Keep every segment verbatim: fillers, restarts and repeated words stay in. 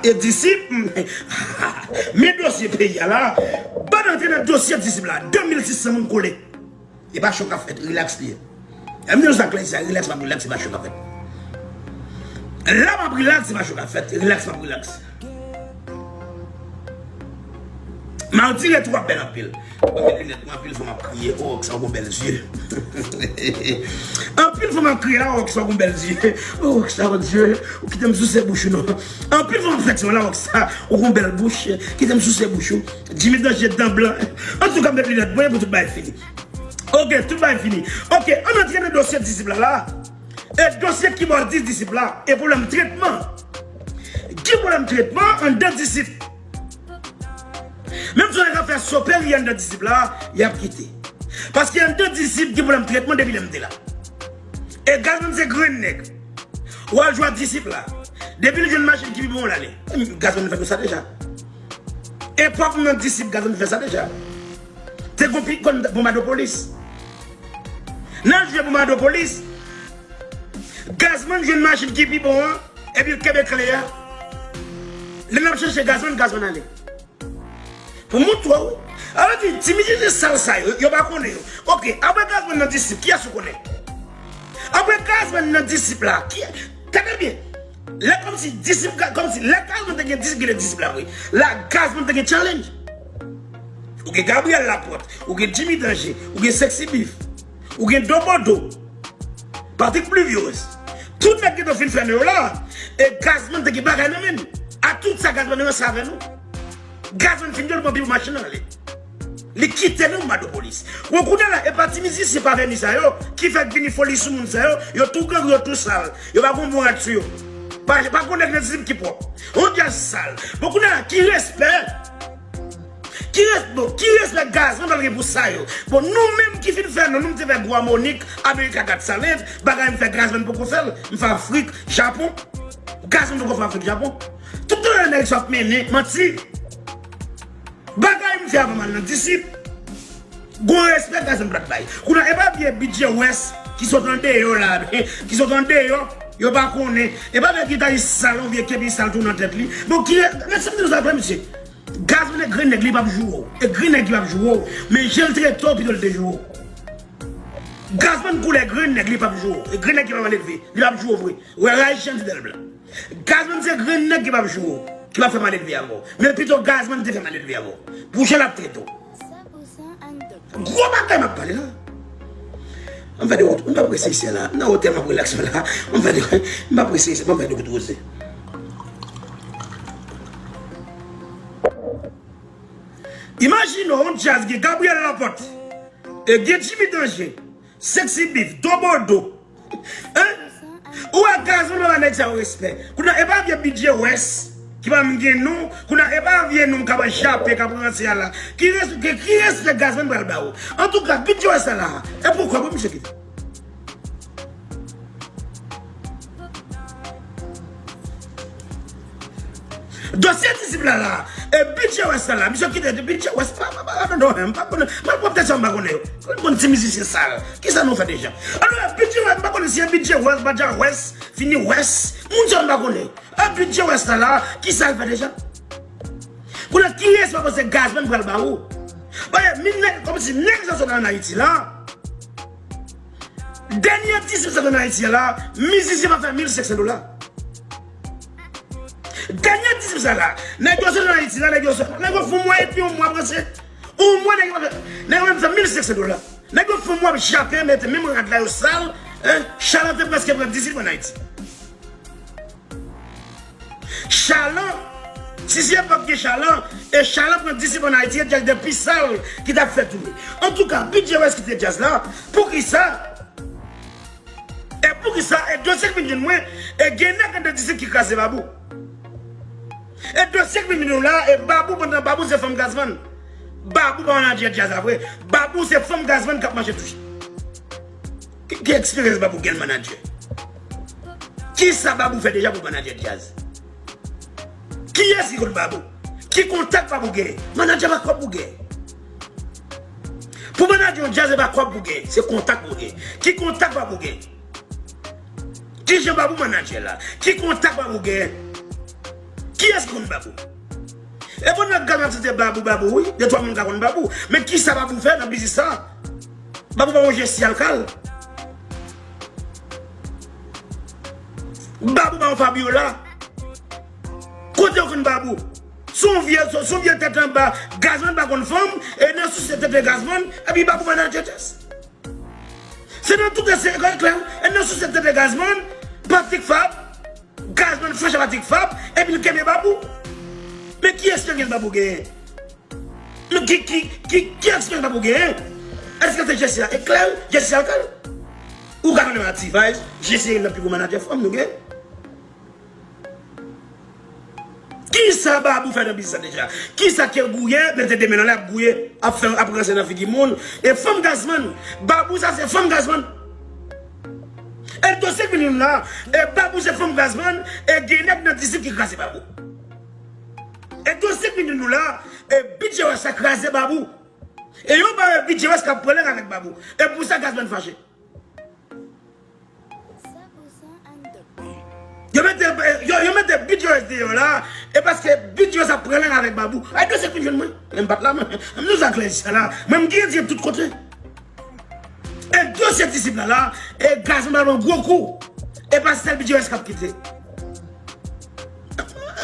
E Disip, men dosye peyi a la, ban n antre nan dosye Disip la, de mil sis san moun kole. E pa cho k ap fèt, rilaks li ye. Lè m di nou sa klè, se rilaks m ap rilaks, se pa cho k ap fèt. La m ap rilaks, se pa cho k ap fèt, rilaks m ap rilaks. Martine tou ap bèl anpil. Mwen met linèt mwen, anpil fwa m ap kriye, oh, Rockstar, ou gon bèl zye. Anpil fwa m ap kriye la, oh, Rockstar, ou gon bèl zye. Oh, Rockstar, Bondye, ou kite m souse bouch ou non. Anpil fwa m ap flex la, Rockstar, ou gon bèl bouch, kite m souse bouch ou. Jimmy Danje dan blan. Antouka, m met linèt mwen pou tout bagay fini. Ok, tout bagay fini. Ok, ann antre nan dosye Disip la la. E dosye kibòdis Disip la, e pwoblèm tretman. Gen pwoblèm tretman anndan Disip. Menm si yon nèg ap fè soperi anndan Disip la, y ap kite. Paske anndan Disip gen pwoblèm tretman depi lè m te la. E Gazman se grenn nèg. W al jwe ak Disip la. Depi l jwenn machin ki pi bon, l ale. Gazman fè nou sa deja. Epòk m nan Disip, Gazman fè sa deja. Te gon pi konn Bonbadopolis. Nan jwe Bonbadopolis, Gazman jwenn machin ki pi bon an, epi l kenbe kle a. Lè n ap chèche Gazman, Gazman ale. Pou moutre w. Alò di, ti mizisyen sal sa yo, yo pa konnen yo. Ok, apre Gazman nan Disip, kiyès ou konnen? Apre Gazman nan Disip la, ki, tande byen. Lè kòmsi Disip, kòmsi lè Gazman te gen Disip, gen Disip la vre. La Gazman te gen Challenge. Ou gen Gabriel Laporte, ou gen Jimmy Danje, ou gen Sexy Beef, ou gen Dobodo, Patrick Pluviose. Tout nèg gentan fin fè nou yo la, e Gazman te gen bagay nan men l. A tout sa Gazman ranse avè nou. Gazman fin jwenn pran pi machin nan ale. Li kite nou Bonbadopolis. Bon, kounye a la, e pa ti mizisyen pa vini sa yo, ki fèk vini foli sou moun sa yo, yo tou grangou, yo tou sal. Yo pa gon bon rad sou yo. Pa, pa gon nèg nan Disip ki pwòp. On djaz sal. Bon, kounye a la, ki respè? Ki res-, bon, ki respè Gazman pral gen pou sa yo? Bon, nou menm ki fin fè nou, nou te fè Gwa Monik, America Got Talent, bagay m fè Gazman poko fè l, m fè Afrik, Japon. Gazman poko fè Afrik, Japon. Tout tan nèg sa ap mennen, manti. Bagay m fè avan m al nan Disip. Gon respè Gazman pral bay. Kounye a, e pa vye B J West ki sot andeyò la, ki sot andeyò, yo pa konnen. E pa vye gitaris sal, yon vye kepi sal tou nan tèt li. Bon, ki, men sa m di nou sa vre, mesye. Gazman e grenn nèg, li p ap joure w. E grenn nèg ki p ap joure w. Men jan l trete w, pito l te joure w. Gazman koulè grenn nèg, li p ap joure w. E grenn nèg ki pa mal elve, li p ap joure w vre. Wè, rayi chen ti dèl blan. Gazman se grenn nèg ki p ap joure w, ki p ap fè mal elve avè w. Men pito Gazman te fè mal elve avè w. Pou jan l ap trete w. Gwo bagay m ap pale la. Ann fè de wout, m pa prese isi la. M nan otèl m ap rilaks la. M fè de, m pa prese isi, m fè de wout woze. Imajine w, yon djaz gen Gabriel Laporte, e gen Jimmy Danje, Sexy Beef, Dobodo. Hein? Ou wè Gazman pa ba nèg sa yo respè. Kounye a, e pa vye B J West ki pa menm gen non. Kounye a, e pa vye nonm k ap jape, k ap ranse a la. Ki res-, ki, ki respè Gazman pral ba ou? Antouka, B J West sa la, e poukwa pou misye kite? Dosye Disip la la, e B J West la la, misye kite B J West, pa, pa, pa, pa, non, non, m pa konnen, mwen pwòp tèt sa m pa konnen yo. Konn ti mizisyen sal, kisa nou fè deja? Alò, B J West, m pa konnen si e B J West, Baja West, Fini West, moun sa m pa konnen. E B J West la la, kisa l fè deja? Kounye a, ki respè w panse Gazman pral ba ou? Paske, min nèg, kòmsi nèg sa sot ann Ayiti la, dènye Disip sot ann Ayiti a la, mizisyen pa fè mil senk san dola. Dènye Disip sa la, nèg yo sot ann Ayiti la, nèg yo sot, nèg yo fè yon mwa epi yon mwa panse. Yon mwa nèg yo pa fè, nèg yo menm fè mil senk san dola. Nèg yo fè yon mwa ap jape, mete menm rad la yo sal, hein, Chalan te prèske pran Disip ann Ayiti. Chalan, si se epòk gen Chalan, e Chalan pran Disip ann Ayiti, e djaz de pi sal ki t ap fè tounen. Antouka, B J West kite djaz la, poukisa? E poukisa? E dosye k vin jwenn mwen, e gen nèg anndan Disip ki kraze Babou. E dosye k vin jwenn nou la, e Babou, pandan Babou se fanm Gazman. Babou pa manadjè djaz la vre. Babou se fanm Gazman k ap mache touche. Ki, ki eksperyans Babou gen manadjè? Kisa Babou fè deja pou manadjè djaz? Kiyès ki konn Babou? Ki kontak Babou gen? Manadjè pa kwè pou gen. Pou manadjè yon djaz, e pa kwè pou gen. Se kontak pou gen. Ki kontak Babou gen? Ki jan Babou manadjè la? Ki kontak Babou gen? Kiyès ki konn Babou? E bon, nan Gazman ap site Babou, Babou, wi. De twa moun ka konn Babou. Men kisa Babou fè nan biznis sa? Babou pa yon Jesi Alkal. Babou pa yon Fabiola. Kote yo konn Babou? Se yon vye, se yon vye tèt anba. Gazman pa konn fanm. E nan souse tete Gazman. Epi Babou manager Jess. Se nan tout se klè. E nan souse tete Gazman. Patrick Fab. Gazman fache Patrick Fab. Epi l kenbe Babou. Men ki eksperyans Babou genyen? Men ki, ki, ki, ki eksperyans Babou genyen? Èske se Jesi a? E klè, Jesi Alkal. Ou ka konnen Mati Vibes, Jesi se youn nan pi gwo manager fanm nou gen. Kisa Babou fè nan biznis sa deja? Kisa ke gouye, mete de men nan lè ap gouye, ap fè, ap ranse nan figi moun? E fanm Gazman. Babou sa se fanm Gazman. E dosye k vin la, e Babou se fanm Gazman, e gen nèg nan disip ki kraze Babou. E dosye k vin nou la, e Bidjewès sa kraze Babou. E yo bare Bidjewès k ap pran lang avèk Babou. E pou sa Gazman fache. Yo mete, yo, yo mete Bidjewès deyò la, e paske Bidjewès ap pran lang avèk Babou. Ay, dosye k vin jwenn mwen. Men m pa t la, mwen. M nou sa klè sa la. Mwen, m gen dye tout kote. E dosye disip la la, e Gazman ba l yon gwo kou. E pa sèl Bidjewès k ap kite.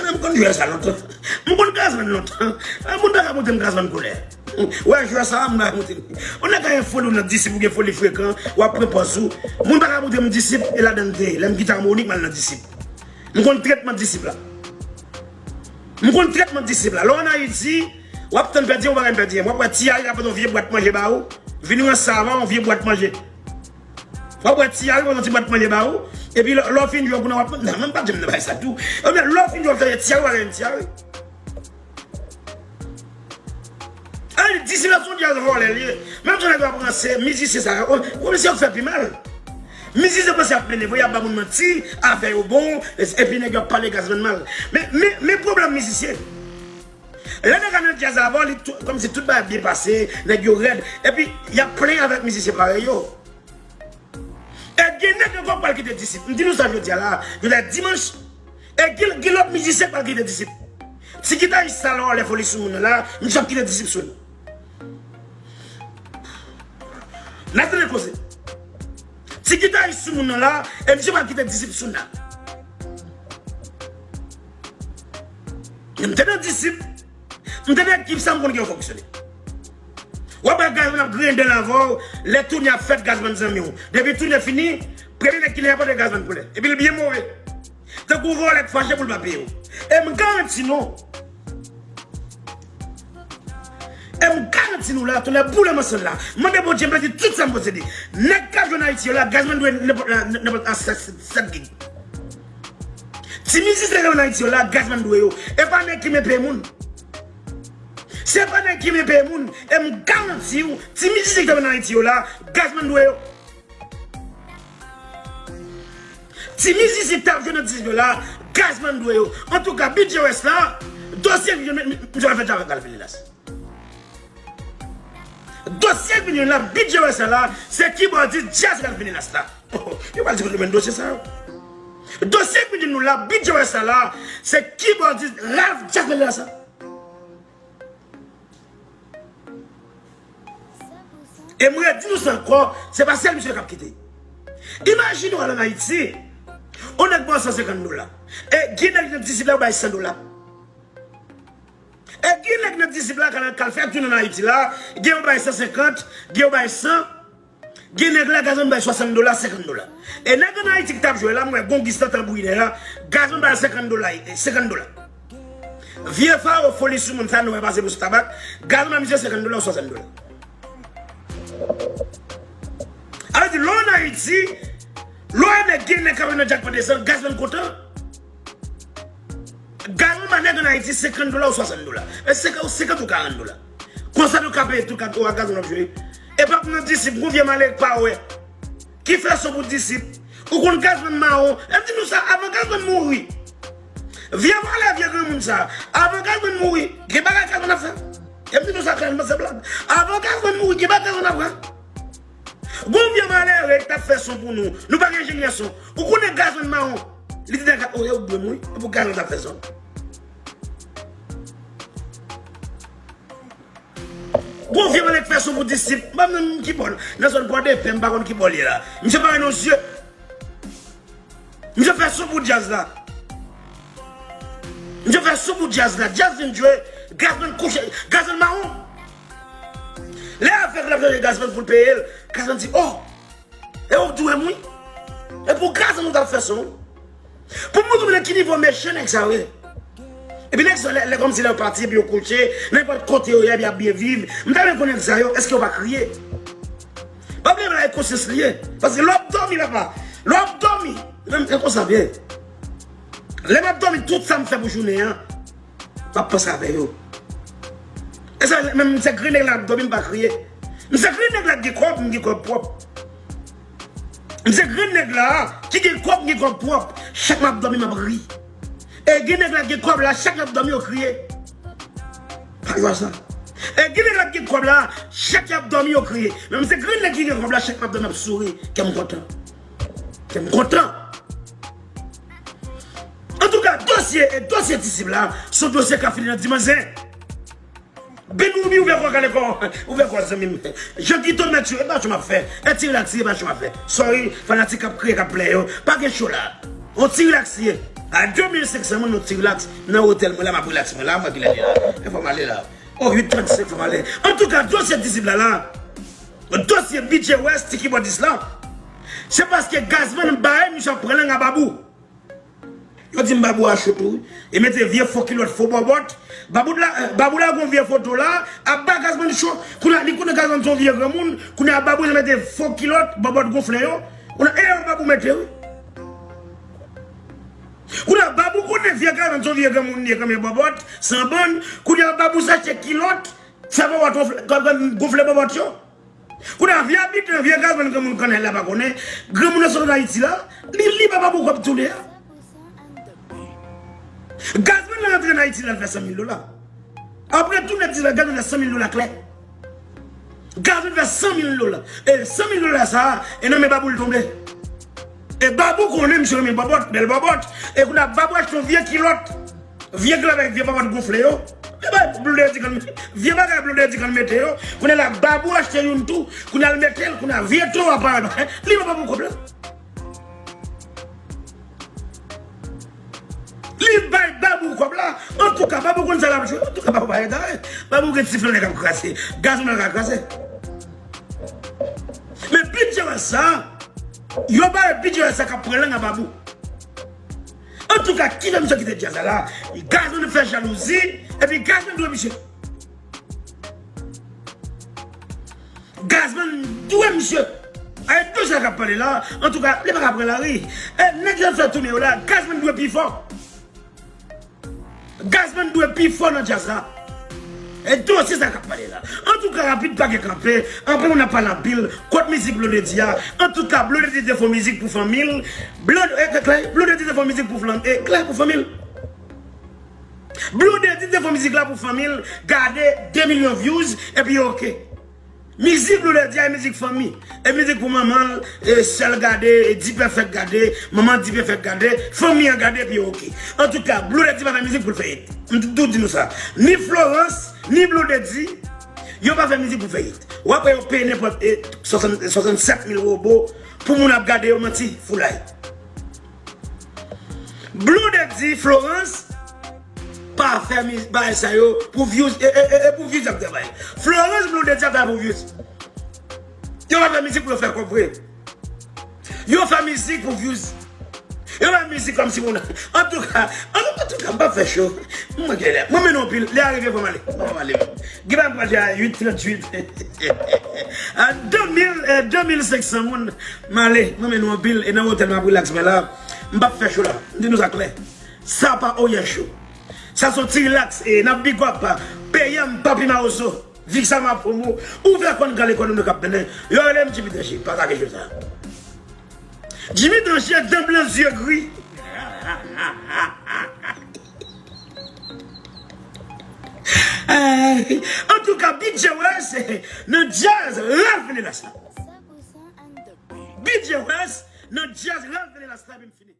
M konn jwè sa lontan. M konn Gazman lontan. Moun pa ka montre m Gazman koulè. Wè, jwè sa, m pa ka montre m. Ou nèg gen foli nan disip, ou gen foli frekan, w ap pran pòz ou. Moun pa ka montre m disip, e ladan l te ye. Lè m kite Amonik, m al nan disip. M konn tretman disip la. M konn tretman disip la. Lè w ann Ayiti, w ap tann pèdi, w pa gen pèdi. W ap wè Ti Ari rapòte yon vye bwat manje ba ou. Vin ranse avè w, yon vye bwat manje. W ap wè Ti Ari pran yon ti bwat manje ba ou. Epi lè, lè w fin jwe, kounye a w ap, non, men m pa janm nan bay sa tou. Ebyen, lè w fin jwe, w ap tande Ti Ari, w ap tande Ti Ari. Ay, disip la se yon djaz vòlè l ye. Menm jan nèg yo ap ranse, mizisyen sa yo, o, o, misye yo k fè pi mal. Mizisyen panse y ap benevole, y ap ba moun manti, afè yo bon, e, epi nèg yo ap pale Gazman mal. Men, men, men pwoblèm mizisyen. Lè nèg la nan djaz avè w, li tou, kòmsi tout bagay byen pase, nèg yo rèd. Epi, y ap plenyen avèk mizisyen parèy yo. E gen nèg ankò k pral kite disip. M di nou sa jodi a la, jodi a dimanch. E gen, gen lòt mizisyen k pral kite disip. Ti gitayis sa la, w a lè foli sou moun nan la, misye ap kite disip sou nou. N a tande koze. Ti gitayis sou moun nan la, e misye pral kite disip sou nou. M te nan disip. M te nan ekip sa, m konn ki yo fonksyone. W ap wè Gazman ap griyen dan l avè w, lè tounen ap fèt Gazman zanmi w. Depi tounen fini, premye nèg ki nan èpòt e Gazman koulè. Epi l byen move. Tankou vòlè k fache pou l pa peye w. E m garanti nou. E m garanti nou la, tonnè boule m ansanm la. Mande Bondye, m pèdi tout sa m posede. Nèg k ap jwe ann Ayiti yo la, Gazman dwe nenpòt la, nenpòt la sèt, sèt gig. Ti mizisyen k ap ann Ayiti yo la, Gazman dwe yo. E pa nèg ki men peye moun. Se pa nèg ki men peye moun. E m garanti w, ti mizisyen k ap ann Ayiti yo la, Gazman dwe yo. Ti mizisyen k t ap jwe nan disip yo la, Gazman dwe yo. Antouka, Bidjewès la, dosye misye, misye pral fè travay Ralph Vinilas. Dosye k vin la, Bidjewès la, se kibòdis djaz Ralph Vinilas la. Yo pral di kote yo jwenn dosye sa yo. Dosye k vin nou la, Bidjewès la, se kibòdis Ralph djaz Vinilas la. E m redi nou sa ankò, se pa sèl misye k ap kite. Imajine w al ann Ayiti, yon nèg ba w san senkant dola. E gen nèg nan disip la yo bay san dola. E gen nèg nan disip la k al, k al fè toune ann Ayiti la, gen yo bay san senkant, gen yo bay san, gen nèg la Gazman bay swasant dola, senkant dola. E nèg ann Ayiti ki t ap jwe la, m wè Gongis nan tanbourinè a, Gazman bay senkant dola, e, senkant dola. Vye Faro foli sou moun sa, nou wè pase pou sou tabak, Gazman misye senkant dola ou swasant dola. Sa vle di, lè w ann Ayiti, lè w wè nèg gen nèg k ap nan djak pa desann, Gazman kontan. Gazman ba nèg ann Ayiti senkant dola ou swasant dola. E senkant, senkant ou karant dola. Konsa nou ka peye tout kat ou a Gazman ap jwe. E p ap nan disip, gon vye malere k pa wè. Ki fè son pou disip. Ou konn Gazman mawon. E m di nou sa, avan Gazman mouri. Vye vòlè, vye granmoun sa. Avan Gazman mouri, gen bagay Gazman ap fè. E m di nou sa klè, m pa se blag. Avan Gazman mouri, gen bagay Gazman ap fè. Gon vye malere ki t ap fè son pou nou. Nou pa gen enjenyè son. Ou konnen Gazman mawon. Li te nan kat, o, e ou dwe mouri. E pou Gazman t ap fè son. Gon vye malè k fè son pou disip. M pa menm ki bò l. Nan zòn Pòdepè, m pa konn ki bò l ye la. Misye pa wè non zye. Misye fè son pou djaz la. Misye fè son pou djaz la. Djaz vin jwe. Gazman kouche. Gazman mawon. Lè avèk l ap chèche Gazman pou l peye l, Gazman di, oh, e ou k dwe m wi. E pou Gazman nou t ap fè son wi. Pou m montre w nan ki nivo mechan nèg sa yo ye. Epi nèg sa yo, lè, lè kòmsi lè yo pati, epi yo kouche, nenpòt kote yo ye, epi y ap byen viv. M ta renmen konn nèg sa yo, èske yo pa kriye? Pa bliye bagay konsyans li ye. Paske lè w ap dòmi, papa, lè w ap dòmi, menm se konsa byen. Lè m ap dòmi, tout sa m fè pou jounen an, m ap panse avè yo. E sa, menm se grenn nèg la ap dòmi, m pa kriye. M se grenn nèg la ki gen kòb, m gen kòb pwòp. M se grenn nèg la ki gen kòb, m gen kòb pwòp. Chak m ap dòmi, m ap ri. E gen nèg la ki gen kòb la, chak y ap dòmi, yo kriye. Pa jwa sa. E gen nèg la ki gen kòb la, chak y ap dòmi, yo kriye. Men m se grenn nèg ki gen kòb la, chak m ap dòmi, m ap souri. Kè m kontan. Kè m kontan. Antouka, dosye, e dosye T-Sib la, se yon dosye k ap fini nan dimanch zen. Ben Ruby, ouvè kò, kale kò, ouvè kò, zanmi m. Jan ki to mèt yo, e pa cho m ap fè. E ti relax, e pa cho m ap fè. Sorry, fanatik k ap kriye, k ap plè yo. Pa gen cho la. On ti relax ye. A de mil senk san moun, on ti relax. Nan otèl mwen la, m ap relax mwen la, mwen ki lè li la. E fò m ale la. O uit trannsenk, fò m ale. Antouka, dosye T-Sib la la. Dosye B J West, ti kibòdis la. Se paske Gazman bay misye ap pran lang a Babou. Yo di m Babou a cho tou wi. E mete vye fo kilòt, fo bòbòt. Babou la, Babou la gon vye foto la, ap ba Gazman cho. Kounye a, li konnen Gazman se yon vye granmoun. Kounye a Babou mete fo kilòt, bòbòt gonfle yo. Kounye a, e yo Babou mete wi. Kounye a Babou konnen vye Gazman se yon vye granmoun li ye, kanmen bòbòt, san bann. Kounye a Babou sa achte kilòt, fè bòbòt gonfle, gonfle bòbòt yo. Kounye a vye abitan, vye Gazman granmoun kannèl la pa konnen. Granmoun nan sot ann Ayiti la, li, li pa Babou kòb tou li a. Gazman nan rantre ann Ayiti la, l fè san mil dola. Apre tou nèg di la, Gazman fè san mil dola klè. Gazman fè san mil dola. E san mil dola sa a, e nan men Babou l tonbe. E Babou konnen misye renmen bòbòt, bèl bòbòt. E kounye a Babou achte yon vye kilòt. Vye kilòt avèk vye bòbòt gonfle yo. E bay Blondedy konn, vye bagay Blondedy konn mete yo. Kounye a la Babou achte youn tou. Kounye a l mete l, kounye a vye towo a parèt. Li pa Babou kòb la. Li bay Babou kòb la. Antouka, Babou konn sa l ap jwe. Antouka, Babou pa egare. Babou gen ti flanè k ap kraze. Gazman k ap kraze. Men B J West sa, yo bay B J West sa k ap pran lang a Babou. Antouka, ki fè misye kite djaz la la? Gazman fè jalouzi, epi Gazman dwe misye. Gazman dwe misye. Ay, dosye k ap pale la. Antouka, li pa ka pran lari. E, nèg yo fè tounen yo la, Gazman dwe pi fò. Gazman dwe pi fò nan djaz la. E dosye sa k ap pale la. Antouka, rapid pa gen kanpe. Anpil moun ap pale anpil kont mizik Blondedy a. Antouka, Blondedy te fè mizik pou fanmi l. Blond-, e, klè, Blondedy te fè mizik pou flanm-, e, klè pou fanmi l. Blondedy te fè mizik la pou fanmi l, gade de milyon views, epi yo oke. Mizik Blondedy a e mizik fanmi. E mizik pou manman l, e sè l gade, e D-Perfect gade, manman D-Perfect gade, fanmi an gade, epi yo oke. Antouka, Blondedy pa fè mizik pou l fè hit. M tou di nou sa. Ni Florence, ni Blondedy, yo pa fè mizik pou fè hit. W ap wè yo peye nenpòt, e, swasant, swasannsèt mil wobo pou moun ap gade yo manti, foulay. Blondedy, Florence pa fè mi-, bagay sa yo pou views, e, e, e, e pou views y ap travay. Florence, Blondedy ap travay pou views. Yo pa fè mizik pou yo fè kòb vre. Yo fè mizik pou views. Yo fè mizik kòmsi moun. Antouka, an, antouka, m p ap fè cho. Mwen gen lè. Mwen mennen yon pil. Lè a rive, fò m ale. Fò m ale. Gen pa m pral a uit tranntuit. A de mil, e, de mil senk san moun. M ale, mwen mennen yon pil. E nan otèl m ap relax mwen la. M p ap fè cho la. M di nou sa klè. Sa pa Oyen Show. Sa se yon ti relax. E n ap big up P M Papi Mawozo, Vixal Mapromo, ouvè kòn, kale kòn nou k ap mennen. Yo rele m Jimmy Tranché. Pataje show sa. Jimmy Tranché, dan blan, zye gri. Ay, antouka, B J West nan djaz, Ralph Venelas la. B J West nan djaz, Ralph Venelas la, epi m fini.